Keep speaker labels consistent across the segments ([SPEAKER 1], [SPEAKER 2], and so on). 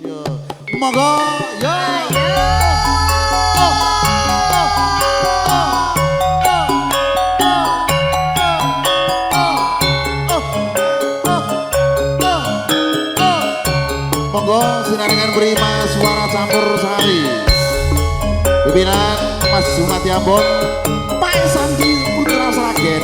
[SPEAKER 1] Yo. Monggo, yo. Monggo sinarengan Prima Suara Campur Sari. Pimpinan Mas Jumati Ambon, Pak Sandi Putra Sragen.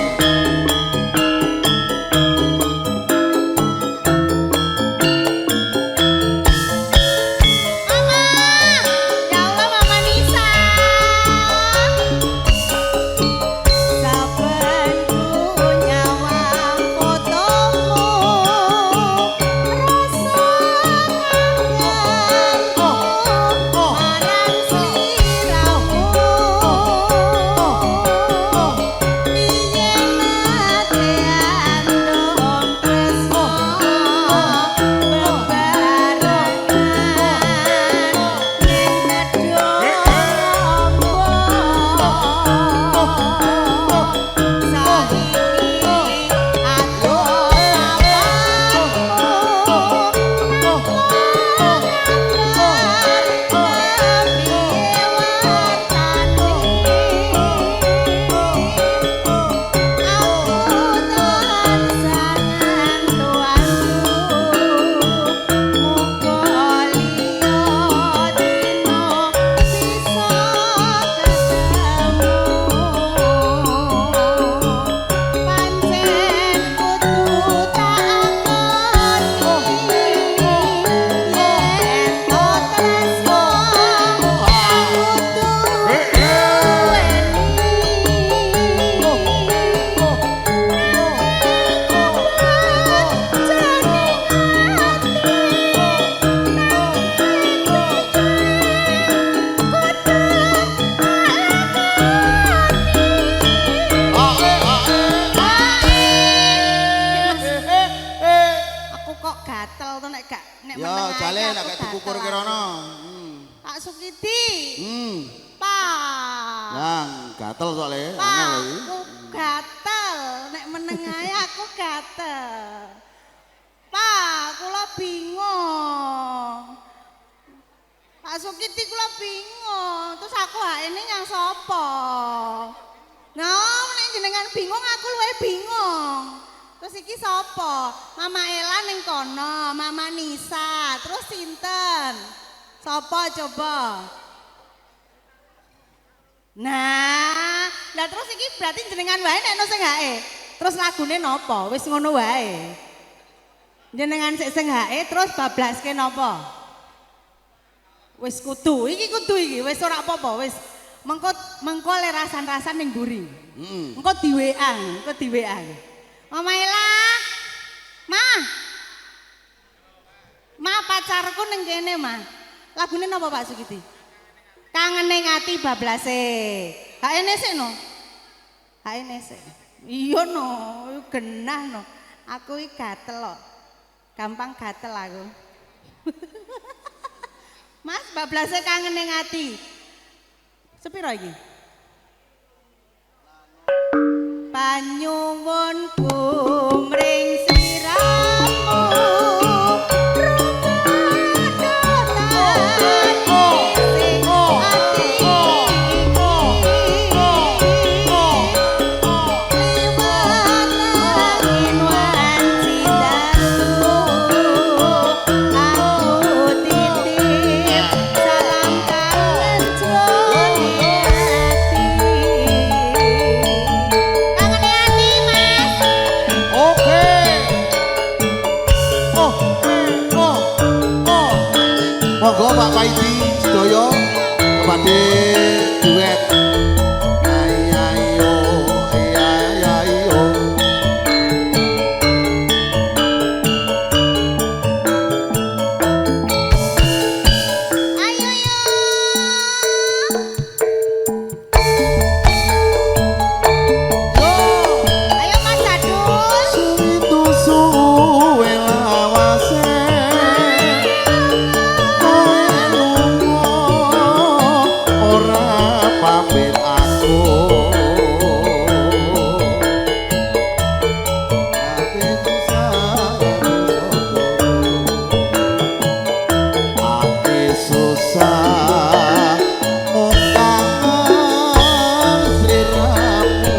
[SPEAKER 2] Mama, ya Allah Mama Nisa. Saben ku nyawang fotomu, rasa kangenku marang sliramu. Piye nate andong tresno bebarengan ning nedha saiki aku pancen kudu tak akoni yen to tresno kudu duweni jroning ati Aku kok gatel to nek gak nek
[SPEAKER 1] Yo,
[SPEAKER 2] meneng ae
[SPEAKER 1] jale
[SPEAKER 2] aku
[SPEAKER 1] nek gak dikukur
[SPEAKER 2] gatel
[SPEAKER 1] ki
[SPEAKER 2] aku.
[SPEAKER 1] rono.
[SPEAKER 2] Pak Sukidi. Pak.
[SPEAKER 1] Yang gatel soalnya,
[SPEAKER 2] Pak,
[SPEAKER 1] angel iki.
[SPEAKER 2] aku gatel nek meneng ae aku gatel. Pak, kula bingung. Pak Sukidi kula bingung. Terus aku hak ini nyang sapa? Nah, nek jenengan bingung aku luwih bingung. Terus iki sapa? Mama Ela ning kono, Mama Nisa, terus sinten? Sapa coba? Nah, lah terus iki berarti jenengan wae nek sing hae. Terus lagune napa? Wis ngono wae. Jenengan sik sing hae terus bablaske napa? Wis kudu, iki kudu iki, wis ora apa-apa, wis. Mengko mengko le rasan-rasan ning mburi.
[SPEAKER 1] Heeh.
[SPEAKER 2] Engko di WA, engko di WA. Mama Ela. Ma. Ma pacarku ning kene, Ma. Lagune napa Pak Sukidi? Kangen ning ati bablase. Hake sik no. Hake sik. Iya no, genah no. Aku iki gatel kok. Gampang gatel aku. Mas, bablase kangen ning ati. Sepiro iki? Panyuwunku mring sliramu salam kangen jroning ati. Kangen ati, Mas.
[SPEAKER 1] Oke. Oh, oh, oh. Monggo Pak Paidi sedaya kepada duet. Ay ayo, ay ayo.
[SPEAKER 2] Ayo yo.
[SPEAKER 1] Yo.
[SPEAKER 2] Ayo Mas Jadul.
[SPEAKER 1] Suwi suwe lawase kowe lunga ora pamit. Susah mung kangen sliramu.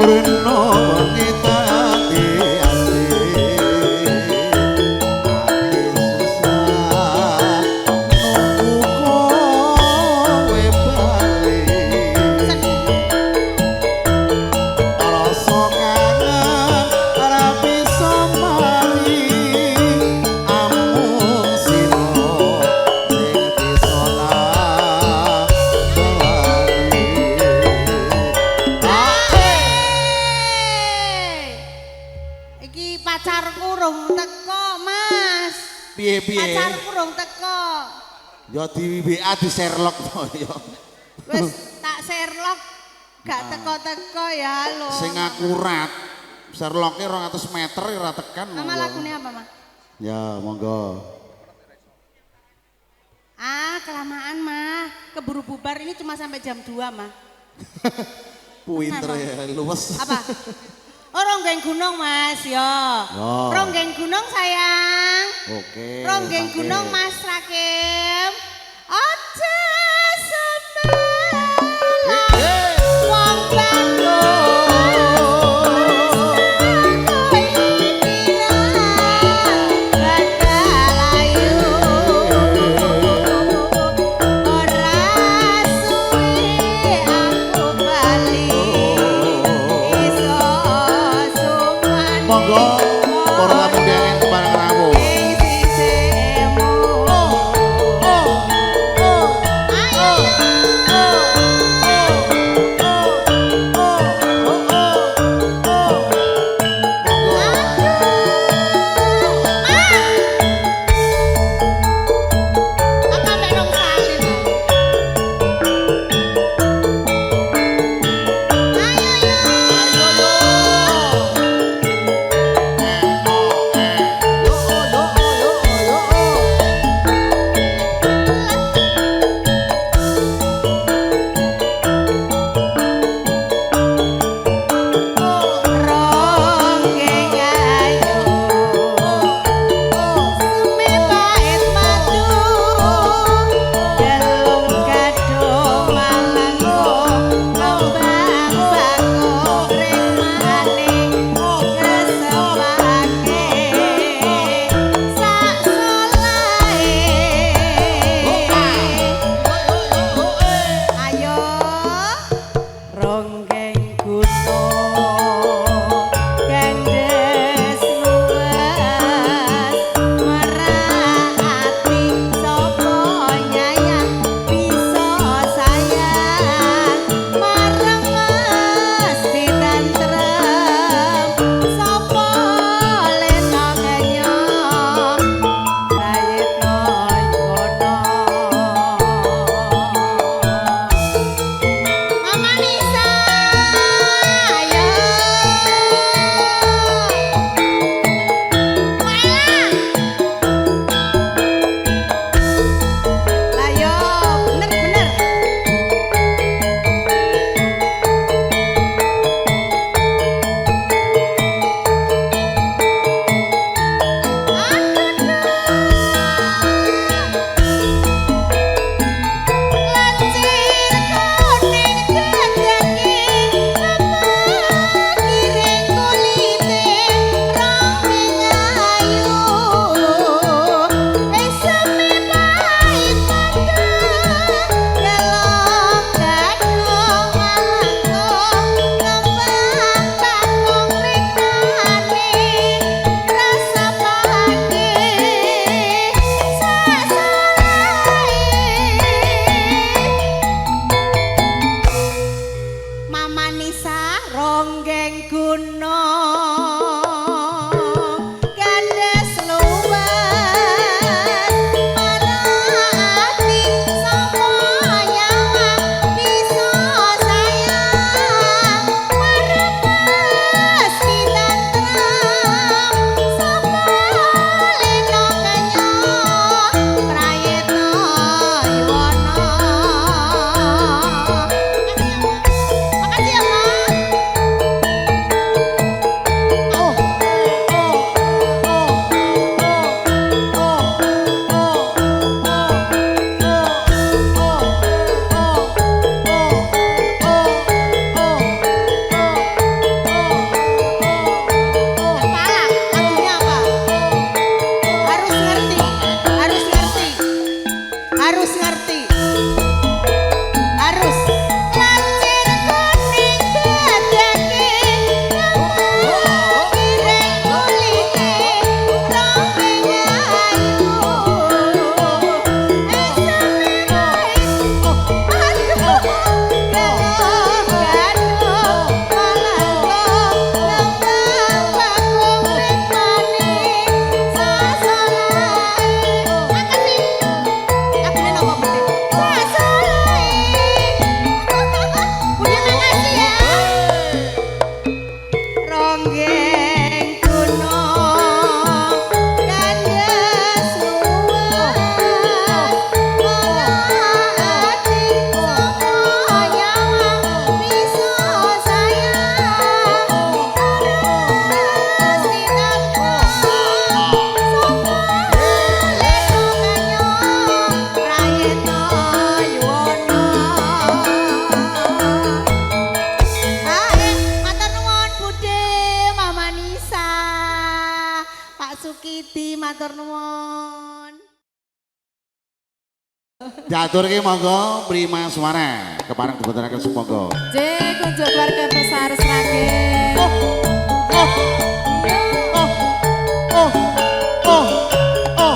[SPEAKER 1] Reno wengi tati ati, ati susah nunggu kowe bali. Rasa kangen ora bisa mari, amung sira sing bisa nambani.
[SPEAKER 2] Iki pacarku rung teko, Mas.
[SPEAKER 1] Piye-piye?
[SPEAKER 2] Pacarku rung teko.
[SPEAKER 1] Ya di WA di Sherlock to ya.
[SPEAKER 2] Wis tak Sherlock gak teko-teko ya lho.
[SPEAKER 1] Sing akurat. Sherlocke 200 meter ora tekan.
[SPEAKER 2] Mama lagune apa, Ma?
[SPEAKER 1] Ya, monggo.
[SPEAKER 2] Ah, kelamaan, Ma. Keburu bubar ini cuma sampai jam 2, Ma.
[SPEAKER 1] Pinter ya, luwes.
[SPEAKER 2] Apa? Oh, Ronggeng Gunung, Mas, yo.
[SPEAKER 1] Yo.
[SPEAKER 2] Ronggeng Gunung, sayang.
[SPEAKER 1] Oke.
[SPEAKER 2] Ronggeng
[SPEAKER 1] Mangke.
[SPEAKER 2] Gunung, Mas Rakim. Aja sebelah wong bagus. Iki bakal ayu. Ora suwe aku bali. Iso sowan.
[SPEAKER 1] Monggo para tamu undangan kepareng rawuh.
[SPEAKER 2] Ing sisihmu. Ayo.
[SPEAKER 1] Monggo.
[SPEAKER 2] Apa mek nong salin? Ayo yo.
[SPEAKER 1] Ayo yo.
[SPEAKER 2] Pak Sukidi matur nuwun.
[SPEAKER 1] Diaturke monggo Prima Suara kepareng dibetulake sumangga.
[SPEAKER 3] J kunjuk keluarga besar Sragen.
[SPEAKER 1] Oh oh oh oh oh oh oh oh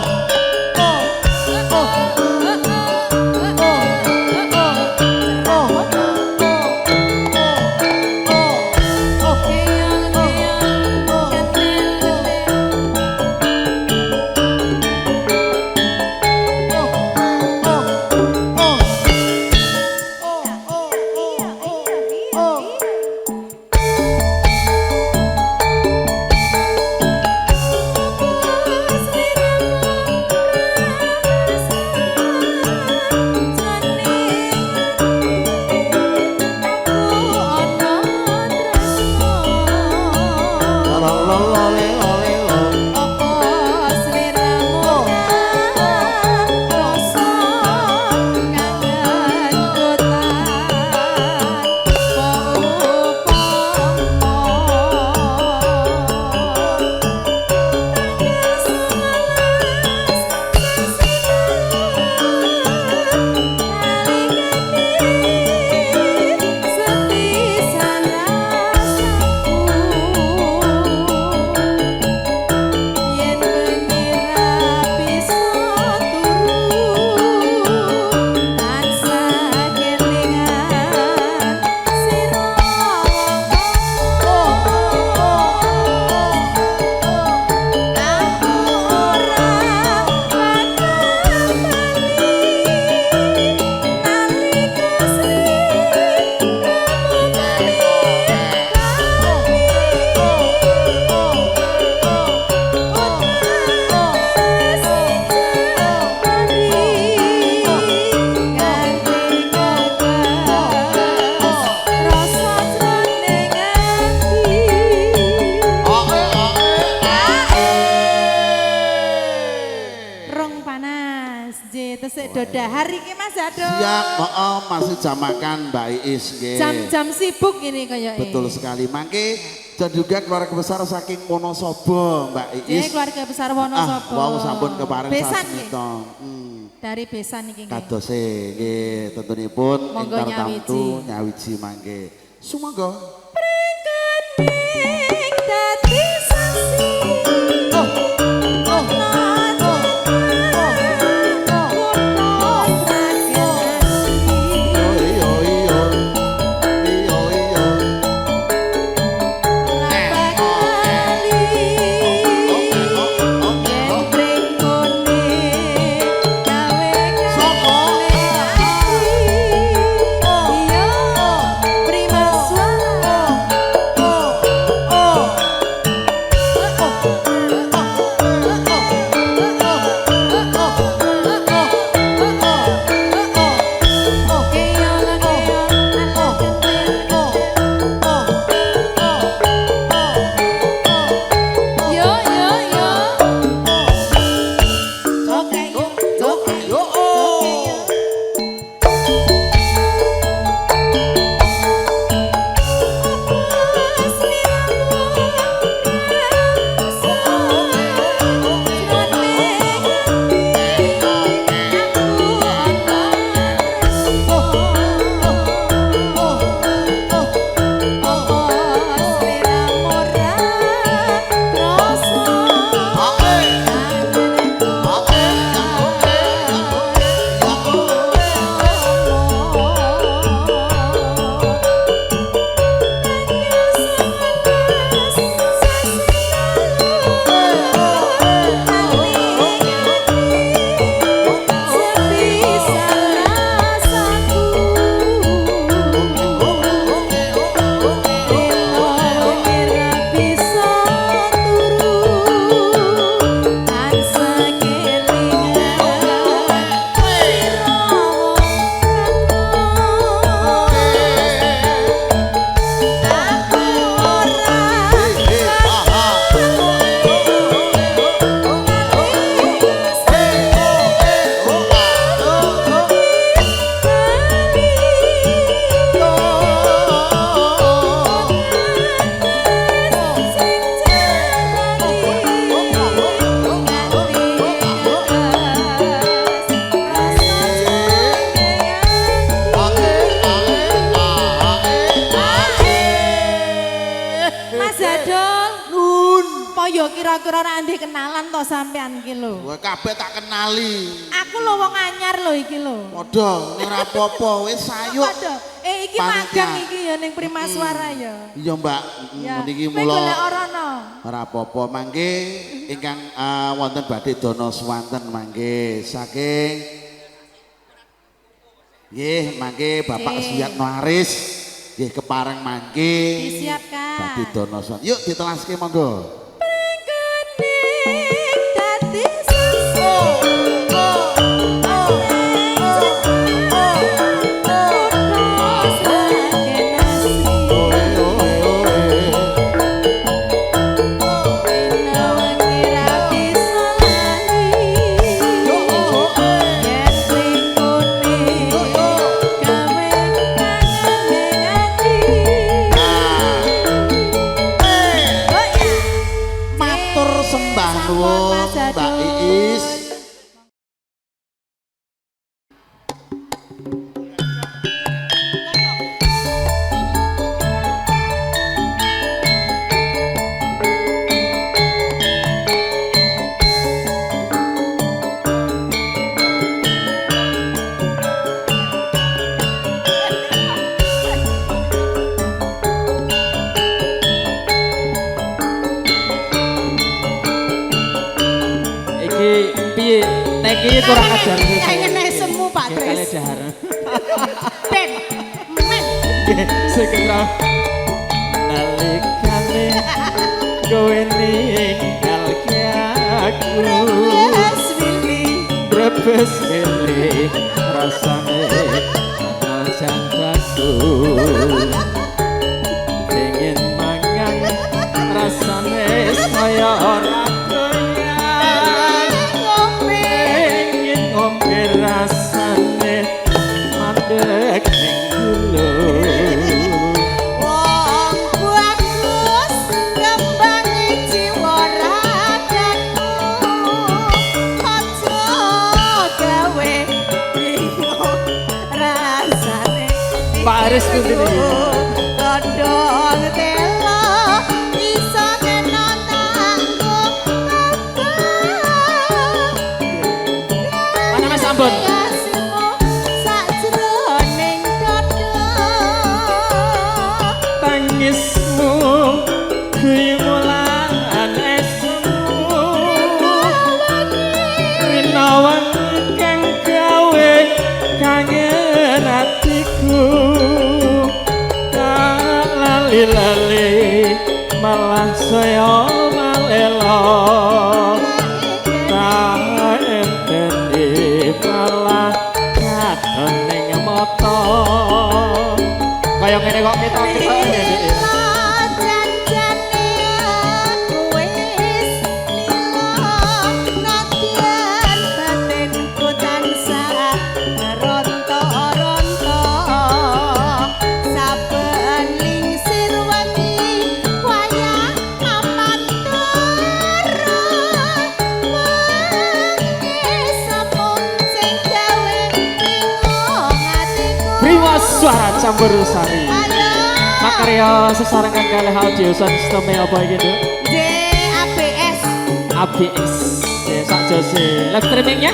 [SPEAKER 3] Dodahar iki Mas Ado.
[SPEAKER 1] Siap, heeh, masih jam makan Mbak Iis nggih.
[SPEAKER 3] Jam-jam sibuk ini kayake.
[SPEAKER 1] Betul sekali. Mangke dan juga keluarga besar saking Wonosobo Mbak Iis.
[SPEAKER 3] Nggih, keluarga besar Wonosobo.
[SPEAKER 1] Ah, wau sampun kepareng sasmita.
[SPEAKER 3] Dari besan iki nggih.
[SPEAKER 1] Kadose nggih tentunipun ing tartamtu nyawiji mangke. Sumangga.
[SPEAKER 3] Pringkening dadi saksi. Prima suara. ya kira-kira ora ndek kenalan to sampean iki lho.
[SPEAKER 1] Wah kabeh tak kenali.
[SPEAKER 3] Aku lho wong anyar lho iki lho.
[SPEAKER 1] Padha ora apa-apa wis sayuk.
[SPEAKER 3] Padha. Iki magang iki ya ning Prima Suara ya.
[SPEAKER 1] Iya Mbak, niki mula
[SPEAKER 3] golek orono.
[SPEAKER 1] Ora apa-apa mangke ingkang wonten badhe dana swanten mangke saking nggih mangke Bapak Suyatno Aris nggih kepareng mangke
[SPEAKER 3] disiapkan.
[SPEAKER 1] Badhe dana swanten. Yuk ditelaske monggo. Mbak Iis.
[SPEAKER 4] Iki kurang ajar.
[SPEAKER 2] Ngene semu Pak Tris. Ben men.
[SPEAKER 4] Segera nalikane kowe ninggalke aku. Brebes mili rasane ana jandaku. Pengen mangan rasane saya ora rasane mandek ning gula.
[SPEAKER 2] Wong bagus kembange jiwa ragaku. Aja gawe bingung rasane.
[SPEAKER 4] Pak Aris pundi niki?
[SPEAKER 2] Godhong telo iso kena tanggo.
[SPEAKER 4] Mana Mas Ambon? Tangismu guymu lan esmu rinawan kang gawe kangen atiku. Tak lali-lali malah saya malelo. Tak enteni malah katon ning mata. Kaya ngene kok ketok-ketok ngene iki.
[SPEAKER 2] Janjane aku wis lila nadyan batinku tansah ronto-ronto. Saben lingsir wengi wayah papan turu. Mangke sapa sing gawe bingung atiku.
[SPEAKER 4] Prima Suara Campur Sari. Makarya sesarengan kalih audio sound system apa iki, Nduk?
[SPEAKER 2] JABS.
[SPEAKER 4] ABS. Ya sak jose. Live streamingnya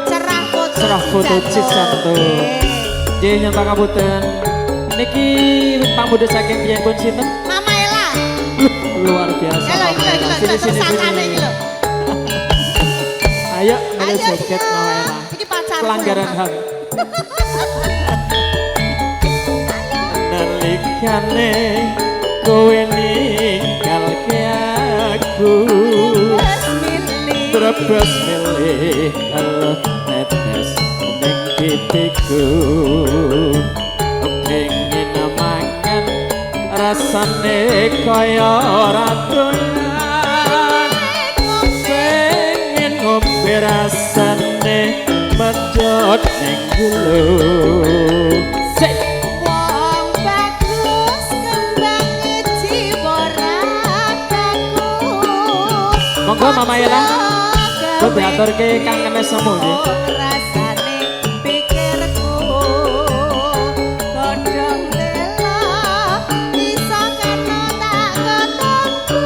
[SPEAKER 2] Cerah Foto
[SPEAKER 4] Cerah Foto Cisanto. Nggih nyuwun pangapunten. Niki pamundhut saking piyambakipun sinten?
[SPEAKER 2] Mama Ella.
[SPEAKER 4] Luar biasa.
[SPEAKER 2] Lho iki lho iki lho tersangkane iki lho.
[SPEAKER 4] Ayo melu joget Mama Ella.
[SPEAKER 2] Iki pacarku.
[SPEAKER 4] Pelanggaran HAM. Nalikane kowe ninggalke aku. Brebes milih elo netes ning pipiku. Pengen mangan rasane kaya ora doyan. Pengen ngombe rasane medhot ning gula. Sik.
[SPEAKER 2] Wong bagus kembange jiwa ragaku.
[SPEAKER 4] Monggo Mama Ella. Kok diaturke kang kenes semu nggih.
[SPEAKER 2] Rasane pikirku godhong telo iso kena tak ketemu.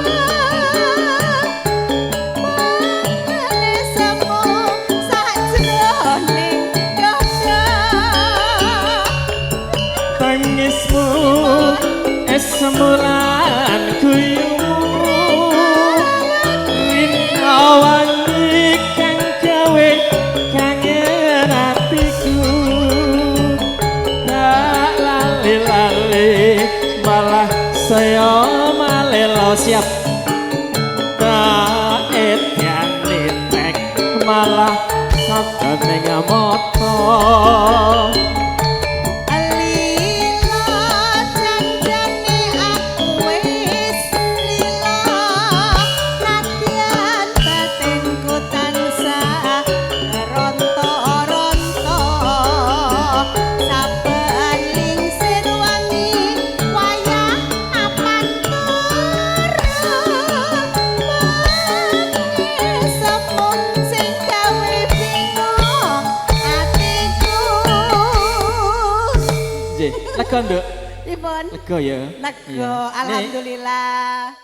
[SPEAKER 4] Sembulan guyumu rina wangi kang gawe kangen atiku tak lali-lali malah saya malelo siap tak edane tek malah saka ning mata. Lega nduk.
[SPEAKER 2] Pripun?
[SPEAKER 4] Lega ya.
[SPEAKER 2] Lega, alhamdulillah.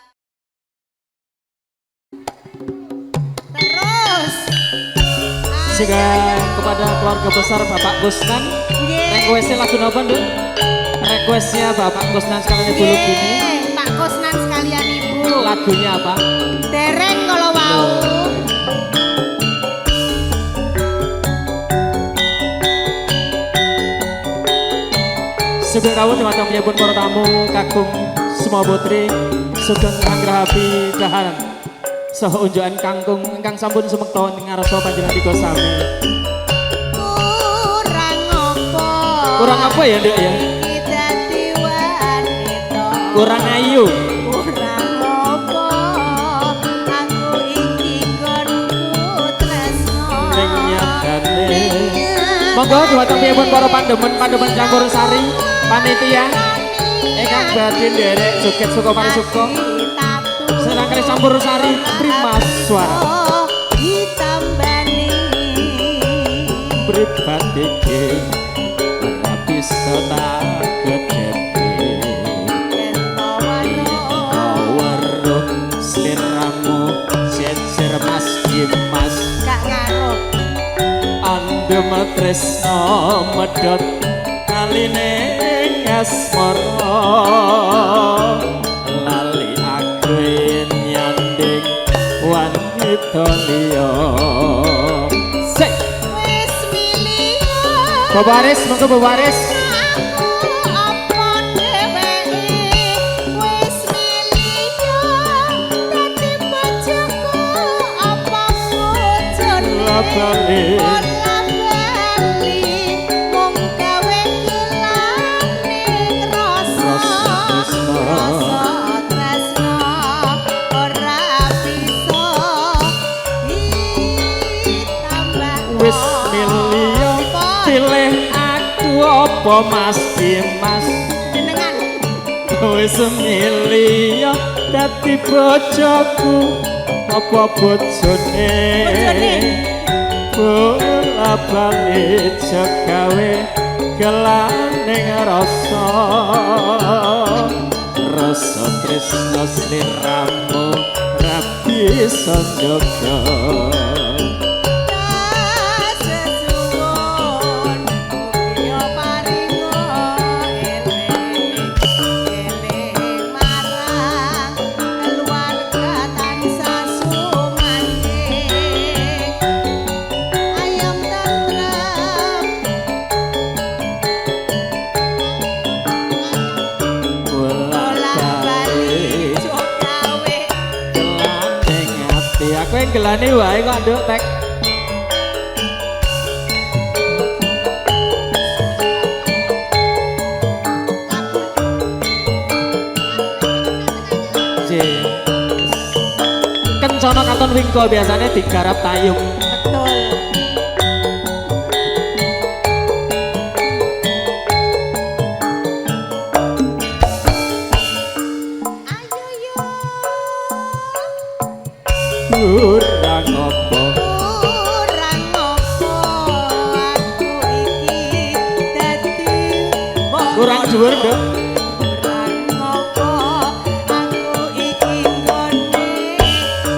[SPEAKER 2] Terus
[SPEAKER 4] jika kepada keluarga besar Bapak Gusnan, requestnya lagu napa nduk? Requestnya Bapak Gusnan sekalian Ibu Lugini.
[SPEAKER 2] Pak Gusnan sekalian Ibu.
[SPEAKER 4] Lagunya apa?
[SPEAKER 2] Dereng kalau wau.
[SPEAKER 4] Sugeng rawuh dumateng piyambak para tamu kakung semua putri sugeng anggrahapi daharan saha unjukan kangkung ingkang sampun sumekta ing ngarsa panjenengan sami.
[SPEAKER 2] Kurang apa?
[SPEAKER 4] Kurang apa ya nduk ya?
[SPEAKER 2] Iki dadi wanita.
[SPEAKER 4] Kurang ayu.
[SPEAKER 2] Kurang apa? Aku iki nggonku tresno.
[SPEAKER 4] Ning nyatane. Monggo dumateng piyambak para pandemen-pandemen campur sari panitia ingkang badhe nderek joget suka parisuka senang campur sari Prima Suara
[SPEAKER 2] ditambani
[SPEAKER 4] pribadi ora bisa tak gedhepe
[SPEAKER 2] yen to
[SPEAKER 4] weruh sliramu jejer Mas Dimas
[SPEAKER 2] gak ngaruh
[SPEAKER 4] andem tresno medhot kaline asmara lali aku nyanding wanita liya. Sik
[SPEAKER 2] wis milih
[SPEAKER 4] Bapak Aris, monggo Bapak Aris.
[SPEAKER 2] Aku apa dheweke wis milih dadi bojoku apa bojone
[SPEAKER 4] wis milih pilih aku apa Mas Dimas
[SPEAKER 2] jenengan
[SPEAKER 4] wis milih dadi bojoku apa bojone bola bali gawe gelaning rasa rasa tresno sliramu ra bisa njaga. Gelane wae kok nduk tek. Kencana katon wingko biasanya digarap tayung.
[SPEAKER 2] Betul. Ayo yo.
[SPEAKER 4] Kurang apa?
[SPEAKER 2] Kurang apa aku iki dadi
[SPEAKER 4] kurang dhuwur, Nduk.
[SPEAKER 2] Kurang apa aku iki nggone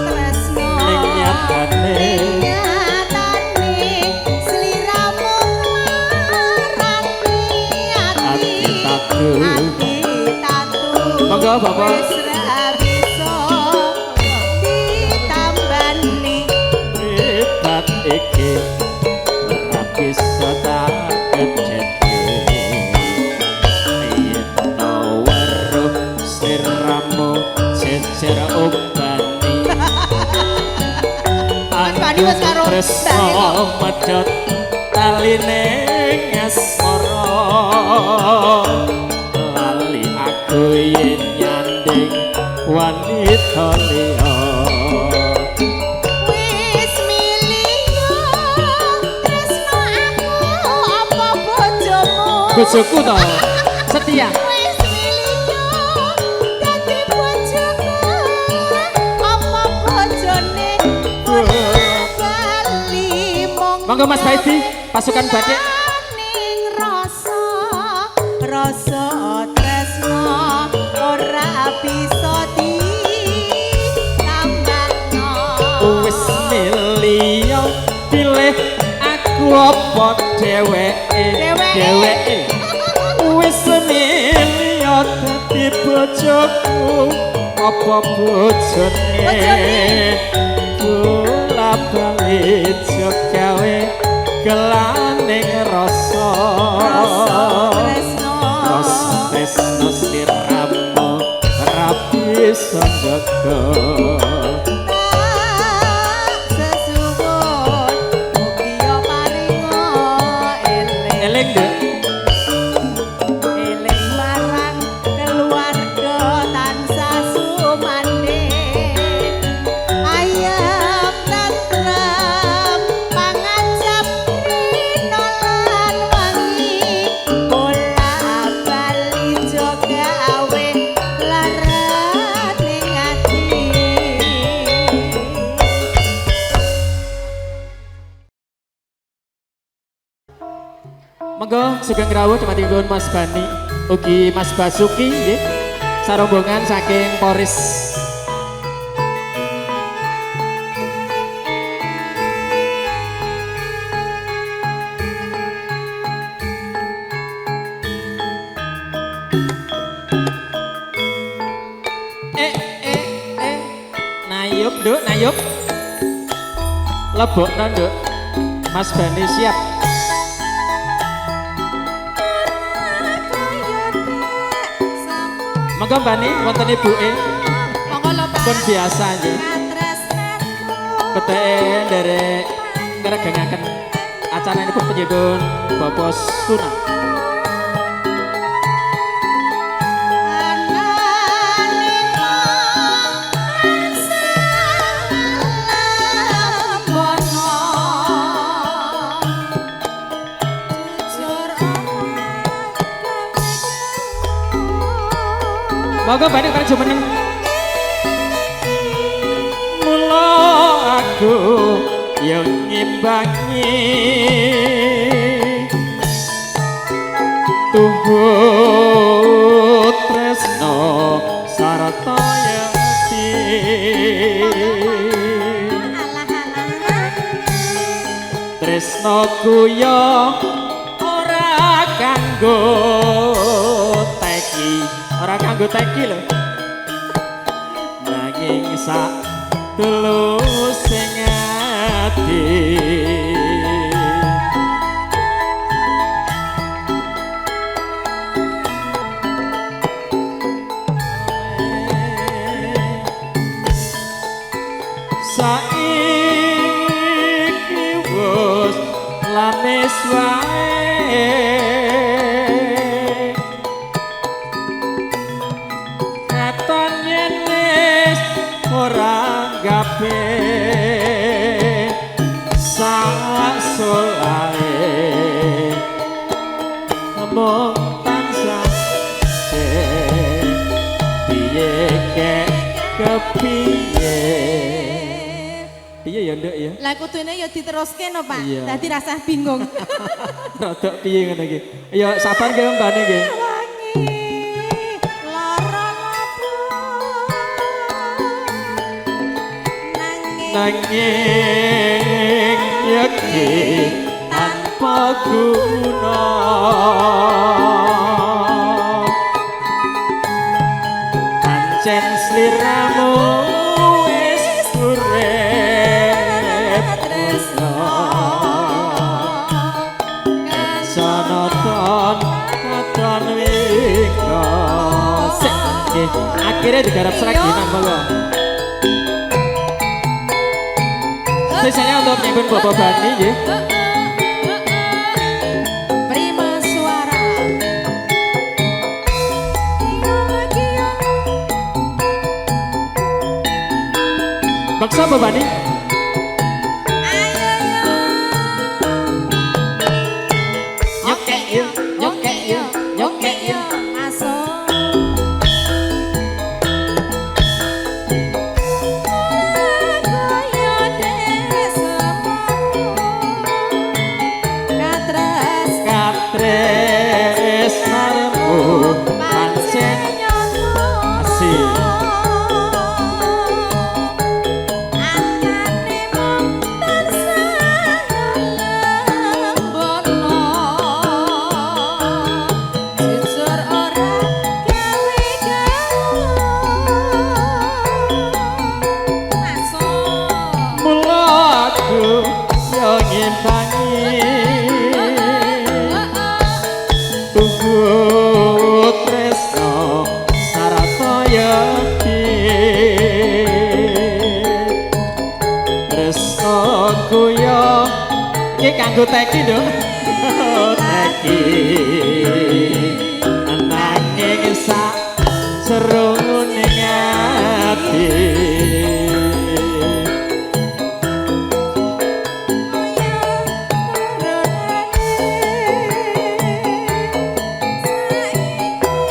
[SPEAKER 2] tresno.
[SPEAKER 4] Ning nyatane,
[SPEAKER 2] ning nyatane sliramu nglarani ati.
[SPEAKER 4] Ati tatu.
[SPEAKER 2] Ati tatu.
[SPEAKER 4] iki ora bisa tak kecete yen to weruh sliramu jejer obani
[SPEAKER 2] Bani wis karo
[SPEAKER 4] tresno medhot taline ngasmara lali aku yen nyanding wanita liya
[SPEAKER 2] wis milih tresno aku apa bojomu
[SPEAKER 4] bojoku to setia
[SPEAKER 2] wis milih dadi bojoku apa bojone bali mung
[SPEAKER 4] monggo Mas Baidi pasukan batik
[SPEAKER 2] ning rasa rasa tresno ora bisa ditambahno
[SPEAKER 4] wis milih pilih aku apa dheweke dheweke wis milih dadi bojoku apa bojone bola bali gawe gelaning rasa
[SPEAKER 2] rasa tresno
[SPEAKER 4] rasa tresno sliramu ora bisa njaga
[SPEAKER 2] tak sesuwun mugi ya paringa eling
[SPEAKER 4] eling nduk
[SPEAKER 2] eling marang keluarga tansah sumandhing ayem tentrem pangajap rina lan wengi bola bali gawe larane ati.
[SPEAKER 4] Monggo sugeng rawuh dumatengipun Mas Bani ugi Mas Basuki nggih sarombongan saking Poris. Eh eh eh nayub nduk nayub lebokno nduk Mas Bani siap. Monggo Mbak Ni wonten ibuke.
[SPEAKER 2] Monggo lho Pak.
[SPEAKER 4] Pun biasa nggih. Peteke nderek ngregengaken acaranipun panjenengan Bapak Sunan. Monggo Mbak Ni karo jumeneng. Mula aku yo ngimbangi tuhu tresno sarta yekti tresnoku yo ora kanggo teki ora kanggo teki lho nanging sak tulus sing ati saiki wis lamis wae katon yen wis ora gape sak solahe mung tansah piye kek kepiye piye ya nduk ya.
[SPEAKER 3] Lah kudune ya diteruske no Pak.
[SPEAKER 4] Iya.
[SPEAKER 3] Dadi rasah bingung.
[SPEAKER 4] Rodok piye ngono iki. Ya sabar nggih mbane nggih.
[SPEAKER 3] Wangi lara labu
[SPEAKER 4] nanging yekti tanpa guna pancen sliramu wis urip tresno. Cangkire digarap seraginan monggo. Sisanya untuk nyebut Bapak Bani nggih.
[SPEAKER 3] Prima Suara.
[SPEAKER 4] Baksa Bapak Bani.
[SPEAKER 3] Ayo yo.
[SPEAKER 4] Nyokek yo, nyokek yo, nyokek yo.
[SPEAKER 3] Masuk.
[SPEAKER 4] Iki kanggo teki lho. Teki. Nanging sak jerone ati.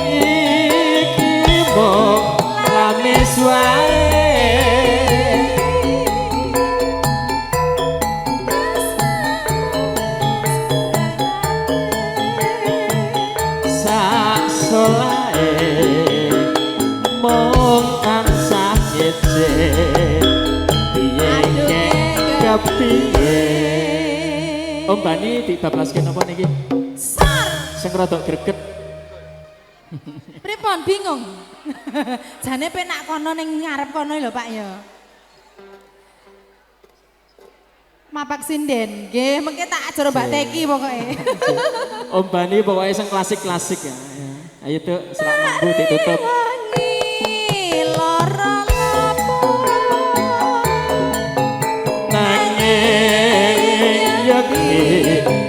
[SPEAKER 4] Iki mung lamis wae. Om Bani dibablaske napa niki?
[SPEAKER 3] Sar.
[SPEAKER 4] Sing rada greget.
[SPEAKER 3] Pripun bingung. Jane penak kono ning ngarep kono lho Pak ya. Mapak sinden. Nggih, mengke tak ajar Mbak Teki pokoke.
[SPEAKER 4] Om Bani pokoke sing klasik-klasik ya. Ayo tuh selak mambu ditutup.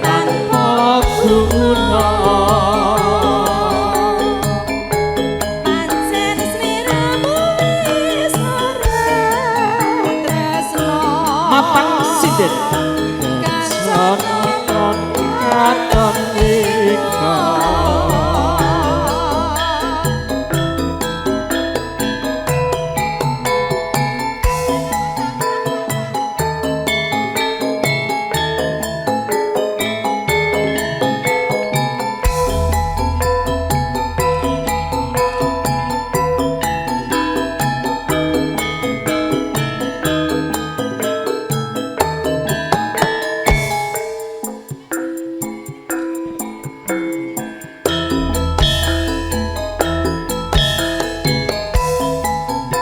[SPEAKER 4] Tanpa guna
[SPEAKER 3] pancen sliramu wis ora tresno.
[SPEAKER 4] Mapak sinden katon katon ika.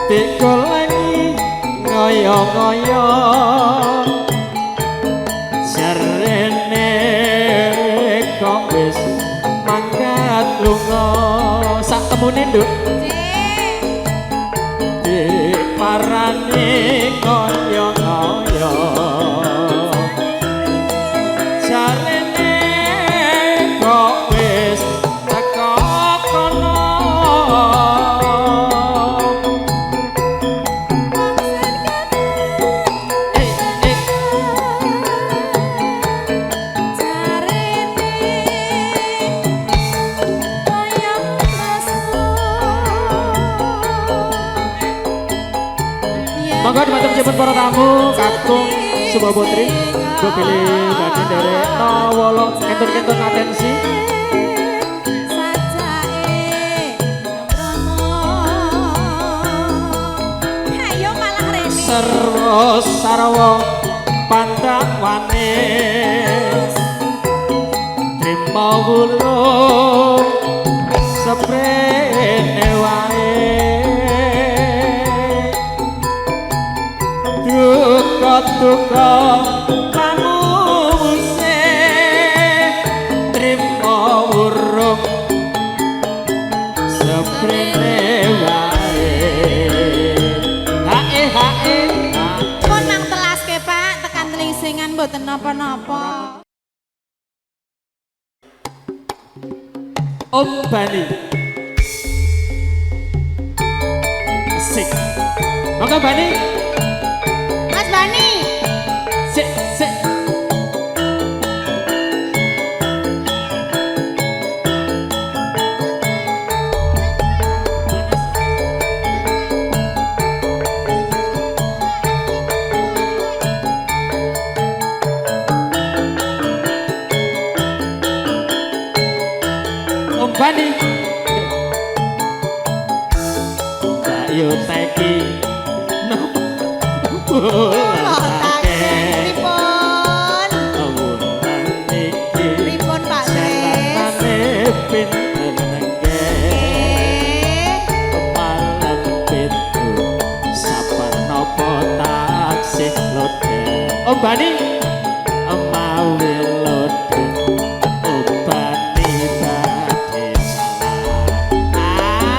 [SPEAKER 4] Dikolangi ngoyo-ngoyo jarene kok wis mangkat lunga sak temune nduk diparani ngoyo-ngoyo jarene kok wis teko kono. Monggo dumateng jemput para tamu kakung Suba Putri, mbok bilih badhe nderek nawala kentun-kentun atensi.
[SPEAKER 3] Ayo malah rene.
[SPEAKER 4] Serwa sarwa pandhawane trima wulung seprene wae. Duka-duka panuse trima wurung seprene wae.
[SPEAKER 3] mboten napa-napa.
[SPEAKER 4] Om Bani. Asik. Monggo Bani.
[SPEAKER 2] Mas Bani.
[SPEAKER 4] Sik, sik. Om Bani. Mbak Yu teki nopo
[SPEAKER 2] Pripun? Pripun Pak Tris?
[SPEAKER 4] Pinten nggih. Malam pitu sabar nopo taksih lodeh. Om Bani mawi lodeh Om Bani badhe salah.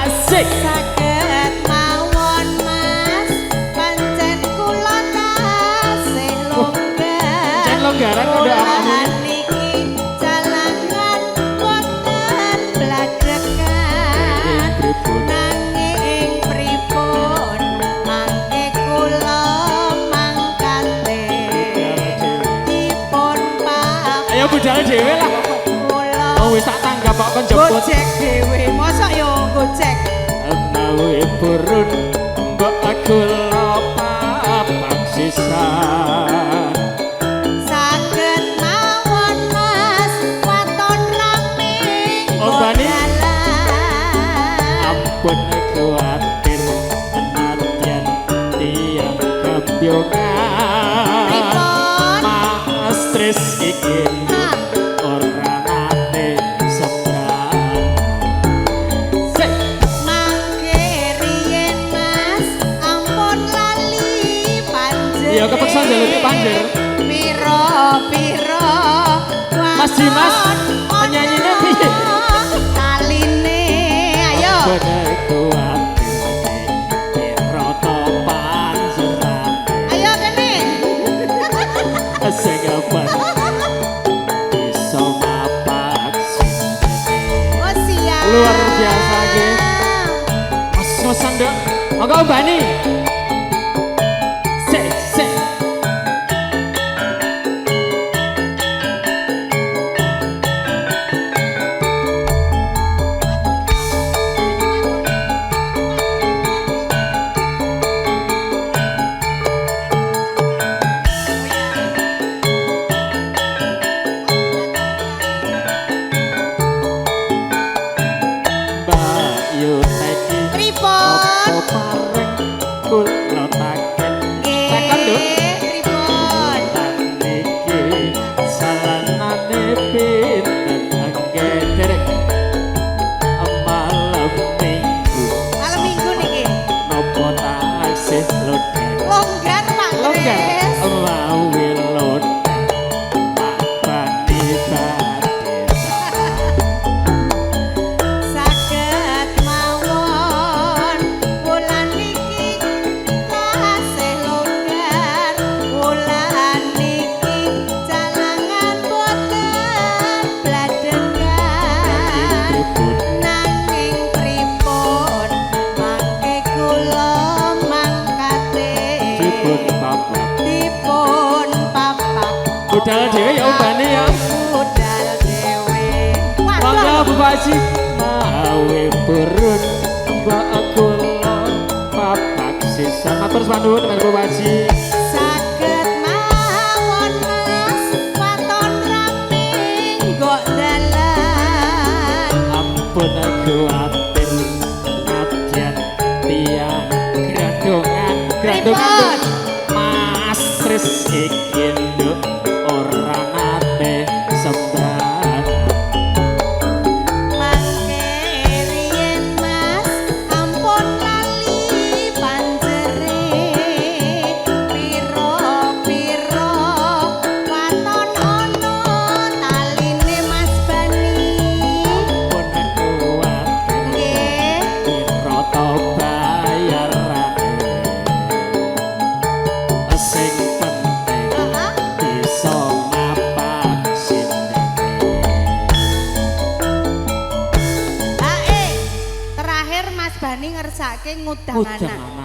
[SPEAKER 4] Asik.
[SPEAKER 2] Saged mawon Mas, pancen kula tasih longgar.
[SPEAKER 4] Jan longgaran kok awakmu.
[SPEAKER 2] Niki jalangan boten bladhekan. Nanging pripun mangke kula mangkate dipun papak.
[SPEAKER 4] Ayo budal dhewe lah.
[SPEAKER 2] Kula
[SPEAKER 4] Oh wis tak tanggap kok kon jemput.
[SPEAKER 2] gojek dhewe. Mosok yo gojek.
[SPEAKER 4] Mawi purun mbok kula papak sisan.
[SPEAKER 2] Saged mawon Mas, waton rame
[SPEAKER 4] Oh, Bani.
[SPEAKER 2] dalan.
[SPEAKER 4] Ampun kuwatir nadyan tiyang kepyongan.
[SPEAKER 2] Pripun?
[SPEAKER 4] Mas Tris iki
[SPEAKER 2] Ah.
[SPEAKER 4] ora nate sembrang. Sik.
[SPEAKER 2] Mangke riyen Mas, ampun lali panjer.
[SPEAKER 4] Ya, kepeksa njaluki panjer.
[SPEAKER 2] Piro-piro
[SPEAKER 4] Mas Dimas, penyanyine piye?
[SPEAKER 2] Taline, ayo.
[SPEAKER 4] Ampun kuwatir piro to panjerane.
[SPEAKER 2] Ayo kene.
[SPEAKER 4] Sing iso mapak sindene.
[SPEAKER 2] Oh siap.
[SPEAKER 4] Luar biasa nggih. Mas-masan Nduk. Monggo Om Bani. Sik, sik. Mbak Yu teki
[SPEAKER 2] Pripun?
[SPEAKER 4] apa pareng kula taken.
[SPEAKER 2] Nggih,
[SPEAKER 4] Takon Nduk.
[SPEAKER 2] pripun?
[SPEAKER 4] Lan niki salanane pinten nggih derek. Malam Minggu
[SPEAKER 2] Malam Minggu niki.
[SPEAKER 4] nopo taksih lodeh.
[SPEAKER 2] Longgar Pak
[SPEAKER 4] Longgar
[SPEAKER 2] Tris.
[SPEAKER 4] mawi lodeh Pak Bani badhe salah.
[SPEAKER 2] Saged mawon wulan niki tasih longgar, wulan niki jalangan boten bladhengan. Nanging pripun mangke kula mangkate
[SPEAKER 4] Dipun papak.
[SPEAKER 2] dipun papak.
[SPEAKER 4] Budal dhewe ya Om Bani ya.
[SPEAKER 2] Budal dhewe.
[SPEAKER 4] Monggo Bu Haji. Mawe purun mbok kula papak sisan. Matur nuwun Bu Haji.
[SPEAKER 2] Saged mawon Mas, waton rame nggok dalan.
[SPEAKER 4] Ampun kuwatir nadyan tiyang grandongan grandongan
[SPEAKER 2] Pripun?
[SPEAKER 4] Mas Tris iki nduk ora nate sembrang.
[SPEAKER 2] Mangke riyen Mas, ampun lali panjere. Piro-piro waton ana taline Mas Bani.
[SPEAKER 4] Ampun kuwatir
[SPEAKER 2] Nggih.
[SPEAKER 4] piro to bayarane. Sing penting
[SPEAKER 2] Heeh.
[SPEAKER 4] bisa
[SPEAKER 2] saking ngudang
[SPEAKER 4] Ngudang
[SPEAKER 2] anak.
[SPEAKER 4] anak.